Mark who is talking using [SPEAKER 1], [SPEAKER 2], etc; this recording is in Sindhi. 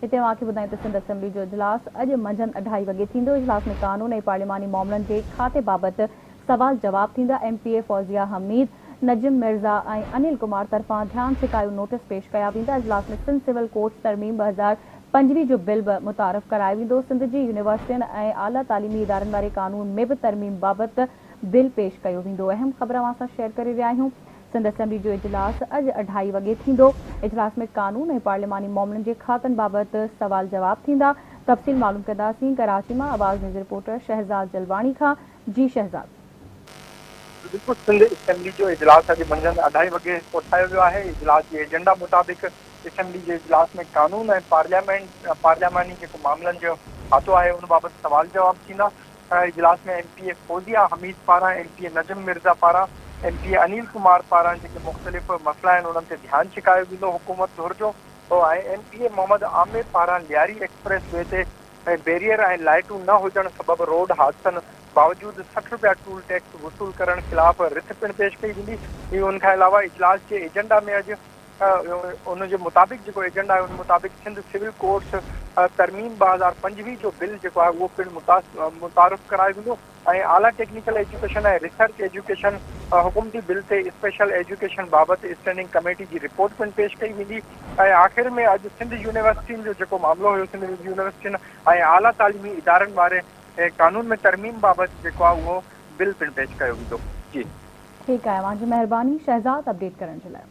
[SPEAKER 1] هتي اوهان کي ٻڌايون ته سنڌ اسيمبلي جو اجلاس اڄ منجهند اڍائي وڳي ٿيندو، اجلاس ۾ قانون ۽ پارلياماني معاملن جي کاتي بابت سوال جواب ٿيندا، M P A Fauzia Hameed, Najam Mirza ۽ Anil Kumar طرفان ڌيان ڇڪايو نوٽيس پيش ڪيا ويندا، اجلاس ۾ سنڌ سول ڪورٽس ترميم 2025 جو بل به متعارف ڪرايو ويندو، سنڌ جي يونيورسٽين ۽ اعليٰ تعليمي ادارن واري قانون ۾ به ترميم بابت بل پيش ڪيو ويندو، اهم خبر اوهان سان شيئر ڪري رهيا آهيون. سنڌ اسيمبلي جو اجلاس اڄ اڍائي وڳي ٿيندو، اجلاس ۾ قانون ۽ پارلياماني معاملن جي کاتن بابت سوال جواب ٿيندا، تفصيل معلوم ڪنداسين ڪراچي مان آواز نيوز رپورٽر شهزاد جلباڻي کان، جي شهزاد.
[SPEAKER 2] بلڪل سنڌ اسيمبلي جو اجلاس اڄ منجهند اڍائي وڳي ڪوٺايو ويو آهي، اجلاس جي ايجنڊا مطابق اسيمبلي جي اجلاس ۾ قانون ۽ پارليامينٽ پارلياماني جيڪو معاملن جو کاتو آهي ان بابت سوال جواب ٿيندا، اجلاس ۾ M P A Fauzia Hameed پاران، M P A Najam Mirza پاران، M P A Anil Kumar پاران جيڪي مختلف مسئلا آهن انهن تي ڌيان ڇڪايو ويندو، حڪومت ڌر جو ۽ M P A Muhammad Amir پاران لياري ايڪسپريس وي تي بيريئر ۽ لائيٽون نه هجڻ سبب روڊ حادثن باوجود 60 رپيا ٽول ٽيڪس وصول ڪرڻ خلاف رٿ پڻ پيش ڪئي ويندي، ان کان علاوه اجلاس جي ايجنڊا ۾ اڄ ان جي مطابق جيڪو ايجنڊا آهي ان مطابق سنڌ سول ڪورٽس ترميم 2025 جو بل جيڪو آهي اهو پڻ متعارف ڪرايو ويندو ۽ اعليٰ ٽيڪنيڪل ايجوڪيشن ۽ ريسرچ ايجوڪيشن حڪومتي بل تي اسپيشل ايجوڪيشن بابت اسٽينڊنگ ڪميٽي جي رپورٽ پڻ پيش ڪئي ويندي ۽ آخر ۾ اڄ سنڌ يونيورسٽين جو جيڪو معاملو هيو سنڌ يونيورسٽين ۽ اعليٰ تعليمي ادارن واري قانون ۾ ترميم بابت جيڪو آهي اهو بل پڻ پيش ڪيو ويندو جي.
[SPEAKER 1] ٺيڪ آهي اوهان جي مهرباني شهزاد اپڊيٽ ڪرڻ جي لاء.